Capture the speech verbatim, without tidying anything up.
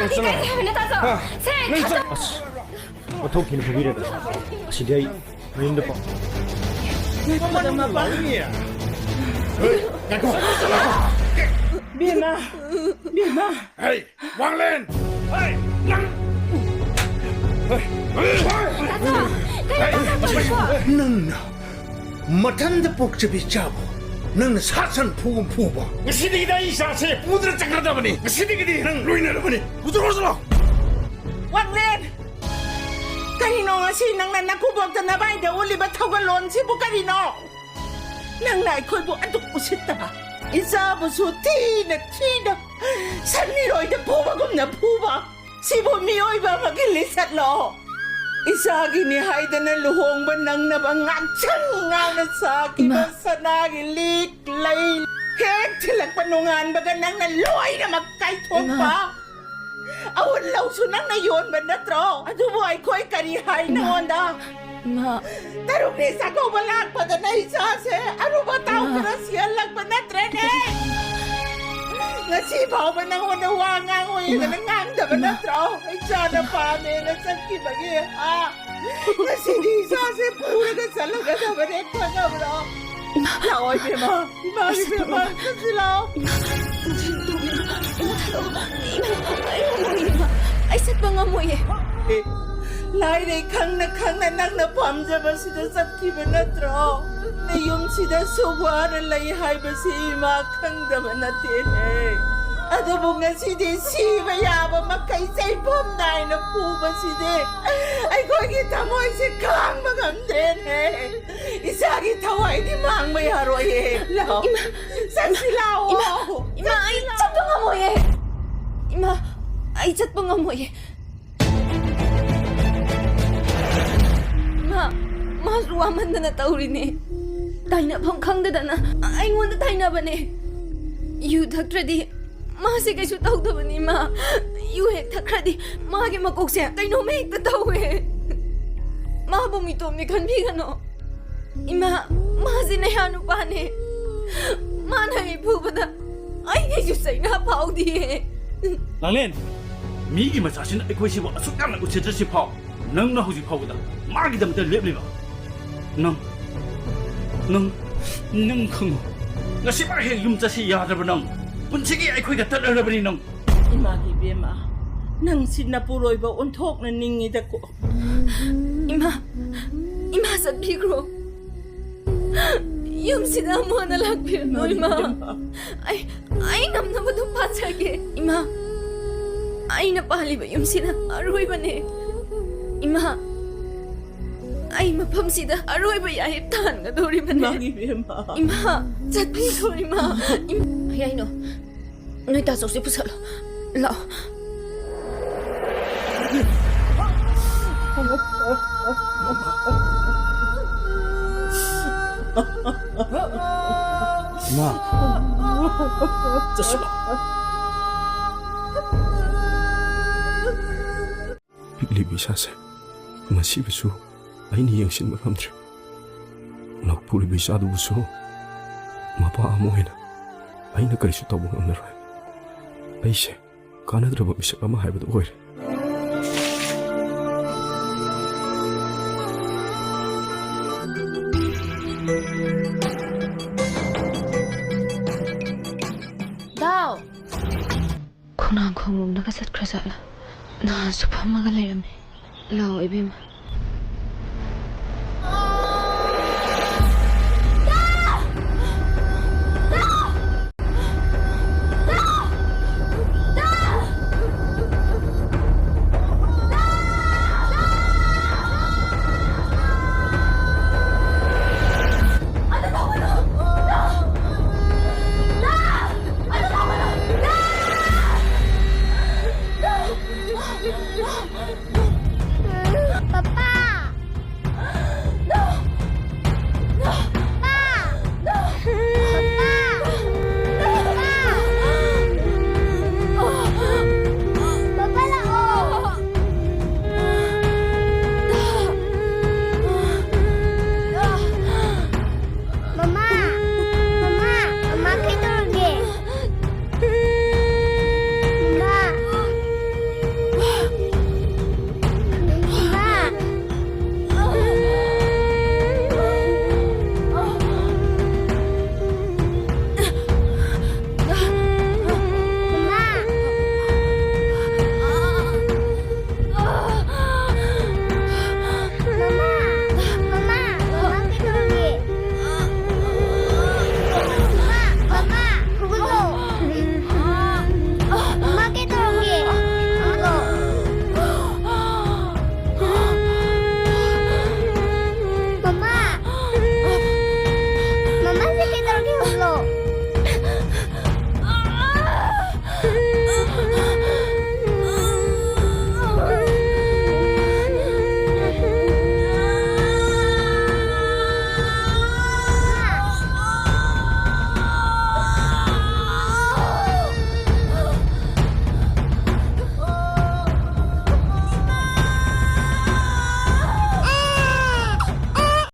ꯀꯔꯤ ꯍꯥꯏꯕꯅꯣ, ꯇꯥꯖꯧ? ꯍꯥ? ꯁꯦ, ꯅꯪ ꯇꯥꯖꯧ꯫ ꯑꯁ, ꯑꯣꯟꯊꯣꯛꯀꯤꯅ ꯐꯨꯕꯤꯔꯒ꯫ ꯑꯁꯤꯗꯤ ꯑꯩ ꯃꯌꯨꯝꯗ ꯄꯥꯎ꯫ ꯍꯣꯏ, ꯉꯥꯏꯈꯣ, ꯉꯥꯏꯈꯣ꯫ ꯕꯦꯝꯃ, ꯕꯦꯝꯃ꯫ ꯍꯩ, ꯋꯥꯡꯂꯦꯟ! ꯍꯩ, ꯅꯪ! ꯍꯩ, ꯍꯩ, ꯍꯩ! ꯇꯥꯖꯧ, ꯀꯩꯅꯣ ꯇꯥꯖꯧ ꯇꯧꯔꯤꯁꯤꯕꯣ? ꯅꯪꯅ ꯃꯊꯟꯗ ꯄꯣꯛꯆꯕ ꯏꯆꯥꯕꯨ ꯅꯪꯅ ꯁꯥ ꯁꯟ ꯐꯨꯒꯨꯝ ꯐꯨꯕ꯫ ꯉꯁꯤꯗꯒꯤꯗꯤ ꯑꯩ ꯏꯆꯥꯁꯦ ꯄꯨꯗꯅ ꯆꯠꯈ꯭ꯔꯗꯕꯅꯤ꯫ ꯉꯁꯤꯗꯒꯤꯗꯤ ꯅꯪ ꯂꯣꯏꯅꯔꯕꯅꯤ꯫ ꯄꯨꯊꯣꯔꯛꯑꯣ ꯆꯠꯂꯣ꯫ ꯋꯥꯡꯂꯦꯟ! ꯀꯔꯤꯅꯣ ꯉꯁꯤ ꯅꯪꯅ ꯅꯀꯨꯕꯣꯛꯇ ꯅꯕꯥꯏꯗ ꯎꯠꯂꯤꯕ ꯊꯧꯒꯜꯂꯣꯟꯁꯤꯕꯨ ꯀꯔꯤꯅꯣ? ꯅꯪꯅ ꯑꯩꯈꯣꯏꯕꯨ ꯑꯗꯨꯛ ꯎꯁꯤꯠꯇꯕ, ꯏꯆꯥꯕꯨꯁꯨ ꯊꯤꯅ ꯊꯤꯅ ꯁꯟ ꯃꯤꯔꯣꯏꯗ ꯐꯨꯕꯒꯨꯝꯅ ꯐꯨꯕ, ꯁꯤꯕꯨ ꯃꯤꯑꯣꯏꯕ ꯑꯃꯒꯤ ꯂꯤꯆꯠꯂꯣ? ꯏꯆꯥꯒꯤꯅꯤ ꯍꯥꯏꯗꯅ ꯂꯨꯍꯣꯡꯕ ꯅꯪꯅꯕ ꯉꯥꯡꯁꯪ ꯉꯥꯡꯅ ꯁꯥꯈꯤꯕ ꯏꯃꯥ꯫ ꯁꯅꯥꯒꯤ ꯂꯤꯛ ꯂꯩ ꯍꯦꯛ ꯊꯤꯜꯂꯛꯄ ꯅꯣꯡꯉꯥꯟꯕꯒ ꯅꯪꯅ ꯂꯣꯏꯅꯃꯛ ꯀꯥꯏꯊꯣꯛꯄ꯫ ꯏꯃꯥ꯫ ꯑꯎꯟ ꯂꯧꯁꯨ ꯅꯪꯅ ꯌꯣꯟꯕ ꯅꯠꯇ꯭ꯔꯣ? ꯑꯗꯨꯕꯨ ꯑꯩꯈꯣꯏ ꯀꯔꯤ ꯍꯥꯏ ꯏꯃꯥ꯫ ꯅꯉꯣꯟꯗ? ꯏꯃꯥ꯫ ꯇꯔꯨꯛꯅꯤ ꯆꯥꯛꯀꯧꯕ ꯂꯥꯛꯄꯗ ꯅꯪ ꯏꯆꯥꯁꯦ ꯑꯔꯨꯕ ꯇꯥꯎ ꯏꯃꯥ꯫ ꯈꯔ ꯁꯤꯍꯜꯂꯛꯄ ꯅꯠꯇ꯭ꯔꯅꯦ? ꯉꯁꯤ ꯐꯥꯎꯕ ꯅꯉꯣꯟꯗ ꯋꯥ ꯉꯥꯡꯉꯣꯏꯗꯅ ꯏꯃꯥ꯫ ꯉꯥꯡꯗꯕ ꯏꯃꯥ꯫ ꯅꯠꯇ꯭ꯔꯣ? ꯏꯆꯥꯅ ꯄꯥꯝꯃꯦꯅ ꯆꯠꯈꯤꯕꯒꯤ, ꯍꯥ? ꯉꯁꯤꯗꯤ ꯏꯆꯥꯁꯦ ꯄꯨꯔꯒ ꯆꯠꯂꯒꯗꯕꯅꯦ, ꯈꯪꯉꯕ꯭ꯔꯣ? ꯏꯃꯥ꯫ ꯂꯥꯛꯑꯣ, ꯏꯕꯦꯝꯃ꯫ ꯏꯃꯥ, ꯑꯁ, ꯏꯕꯦꯝꯃ, ꯏꯃꯥ꯫ ꯆꯠꯁꯤ ꯂꯥꯛꯑꯣ꯫ ꯏꯃꯥ, ꯏꯃꯥ, ꯊꯥꯗꯣꯛꯑꯣ꯫ ꯏꯃꯥ, ꯑꯩ ꯉꯝꯃꯣꯏꯌꯦ, ꯏꯃꯥ꯫ ꯑꯩ ꯆꯠꯄ ꯉꯝꯃꯣꯏꯌꯦ꯫ ꯑꯦ, ꯂꯥꯏꯔꯩ ꯈꯪꯅ ꯈꯪꯅ ꯅꯪꯅ ꯄꯥꯝꯖꯕꯁꯤꯗ ꯆꯠꯈꯤꯕ ꯅꯠꯇ꯭ꯔꯣ? ꯅꯌꯨꯝꯁꯤꯗ ꯁꯨꯛ ꯋꯥꯅ ꯂꯩ ꯍꯥꯏꯕꯁꯤ ꯏꯃꯥ ꯈꯪꯗꯕ ꯅꯠꯇꯦꯅꯦ꯫ ꯑꯗꯨꯕꯨ ꯉꯁꯤꯗꯤ ꯁꯤꯕ ꯌꯥꯕ ꯃꯈꯩ ꯆꯩꯐꯝ ꯅꯥꯏꯅ ꯐꯨꯕꯁꯤꯗꯤ ꯑꯩꯈꯣꯏꯒꯤ ꯊꯃꯣꯏꯁꯦ ꯈꯥꯡꯕ ꯉꯝꯗ꯭ꯔꯦꯅꯦ꯫ ꯏꯆꯥꯒꯤ ꯊꯋꯥꯏꯗꯤ ꯃꯥꯡꯕ ꯌꯥꯔꯣꯏꯌꯦ꯫ ꯂꯥꯛꯑꯣ꯫ ꯏꯃꯥ, ꯆꯠꯁꯤ ꯂꯥꯛꯑꯣ꯫ ꯏꯃꯥ, ꯏꯃꯥ, ꯑꯩ ꯆꯠꯄ ꯉꯝꯃꯣꯏꯌꯦ꯫ ꯏꯃꯥ, ꯑꯩ ꯆꯠꯄ ꯉꯝꯃꯣꯏꯌꯦ꯫ ꯏꯃꯥ, ꯃꯥꯁꯨ ꯋꯥꯃꯟꯗꯅ ꯇꯧꯔꯤꯅꯦ꯫ ꯇꯥꯏꯅꯐꯝ ꯈꯪꯗꯗꯅ ꯑꯩꯉꯣꯟꯗ ꯇꯥꯏꯅꯕꯅꯦ꯫ ꯌꯨ ꯊꯛꯇ꯭ꯔꯗꯤ ꯃꯥꯁꯦ ꯀꯩꯁꯨ ꯇꯧꯗꯕꯅꯤ, ꯏꯃꯥ꯫ ꯌꯨ ꯍꯦꯛ ꯊꯛꯈ꯭ꯔꯗꯤ ꯃꯥꯒꯤ ꯃꯀꯣꯛꯁꯦ ꯀꯩꯅꯣꯝꯃ ꯍꯦꯛꯇ ꯇꯧꯋꯦ꯫ ꯃꯥꯕꯨ ꯃꯤꯇꯣꯝꯅꯤ ꯈꯟꯕꯤꯒꯅꯣ꯫ ꯏꯃꯥ, ꯃꯥꯁꯦ ꯅꯌꯥ ꯅꯨꯄꯥꯅꯦ꯫ ꯃꯥꯅ ꯑꯩ ꯐꯨꯕꯗ ꯑꯩꯒꯤꯁꯨ ꯆꯩꯅꯥ ꯐꯥꯎꯗꯤꯌꯦ꯫ ꯂꯥꯡꯂꯦꯟ! ꯃꯤꯒꯤ ꯃꯆꯥꯁꯤꯅ ꯑꯩꯈꯣꯏꯁꯤꯕꯨ ꯑꯁꯨꯛ ꯌꯥꯝꯅ ꯎꯁꯤꯠꯇ꯭ꯔꯁꯤ ꯐꯥꯎ ꯅꯪꯅ ꯍꯧꯖꯤꯛ ꯐꯥꯎꯕꯗ ꯃꯥꯒꯤꯗꯃꯛꯇ ꯂꯦꯞꯂꯤꯕ? ꯅꯪ, ꯅꯪ, ꯅꯪ ꯈꯪꯉꯨ, ꯉꯁꯤꯃꯛ ꯍꯦꯛ ꯌꯨꯝ ꯆꯠꯁꯤ ꯌꯥꯗ꯭ꯔꯕ ꯅꯪ? ꯄꯨꯟꯁꯤꯒꯤ ꯑꯩꯈꯣꯏꯒ ꯇꯠꯂꯔꯕꯅꯤ ꯅꯪ꯫ ꯏꯃꯥꯒꯤ ꯏꯕꯦꯝꯃ, ꯅꯪꯁꯤ ꯅꯄꯨꯔꯣꯏꯕ ꯑꯣꯟꯊꯣꯛꯅ ꯅꯤꯡꯉꯤꯗꯀꯣ꯫ ꯏꯃꯥ, ꯏꯃꯥ ꯆꯠꯄꯤꯈ꯭ꯔꯣ꯫ ꯌꯨꯝꯁꯤꯗ ꯑꯃꯨꯛ ꯍꯟꯅ ꯂꯥꯛꯄꯤꯔꯅꯨ, ꯏꯃꯥ꯫ ꯏꯃꯥ꯫ ꯑꯩ, ꯑꯩ ꯉꯝꯅꯕ ꯑꯗꯨꯝ ꯄꯥꯖꯒꯦ꯫ ꯏꯃꯥ, ꯑꯩꯅ ꯄꯥꯜꯂꯤꯕ ꯌꯨꯝꯁꯤꯅ ꯑꯔꯣꯏꯕꯅꯦ꯫ ꯏꯃꯥ, ꯑꯩ ꯃꯐꯝꯁꯤꯗ ꯑꯔꯣꯏꯕ ꯌꯥꯍꯤꯞ ꯇꯥꯍꯟꯒꯗꯧꯔꯤꯕꯅꯦ꯫ ꯏꯃꯥꯒꯤ ꯏꯕꯦꯝꯃ꯫ ꯏꯃꯥ, ꯆꯠꯄꯤꯈ꯭ꯔꯣ, ꯏꯃꯥ꯫ ꯏꯝ-, ꯌꯥꯏꯅꯣ, ꯅꯣꯏ ꯇꯥꯆꯧꯁꯦ ꯄꯨꯁꯜꯂꯣ꯫ ꯂꯥꯛꯑꯣ꯫ ꯏꯃꯥ꯫ ꯆꯠꯁꯤꯂꯥꯎ꯫ ꯄꯤꯛꯂꯤꯕ ꯏꯆꯥꯁꯦ ꯃꯁꯤꯕꯨꯁꯨ ꯑꯩꯅ ꯌꯦꯡꯁꯤꯟꯕ ꯉꯝꯗ꯭ꯔꯦ꯫ ꯅꯥꯎꯄꯨꯔꯤꯕ ꯏꯆꯥꯗꯨꯕꯨꯁꯨ ꯃꯄꯥ ꯑꯃ ꯑꯣꯏꯅ ꯑꯩꯅ ꯀꯔꯤꯁꯨ ꯇꯧꯕ ꯉꯝꯂꯔꯣꯏ꯫ ꯑꯩꯁꯦ ꯀꯥꯟꯅꯗ꯭ꯔꯕ ꯃꯤꯁꯛ ꯑꯃ ꯍꯥꯏꯕꯗꯨ ꯑꯣꯏꯔꯦ꯫ ꯗꯥꯎ! ꯈꯣꯡꯅꯥꯡ ꯈꯣꯡꯂꯣꯝꯗꯒ ꯆꯠꯈ꯭ꯔꯖꯥꯠꯂꯥ? ꯅꯍꯥꯟꯁꯨ ꯐꯝꯃꯒ ꯂꯩꯔꯝꯃꯦ꯫ ꯂꯥꯛꯑꯣ ꯏꯕꯦꯝꯃ,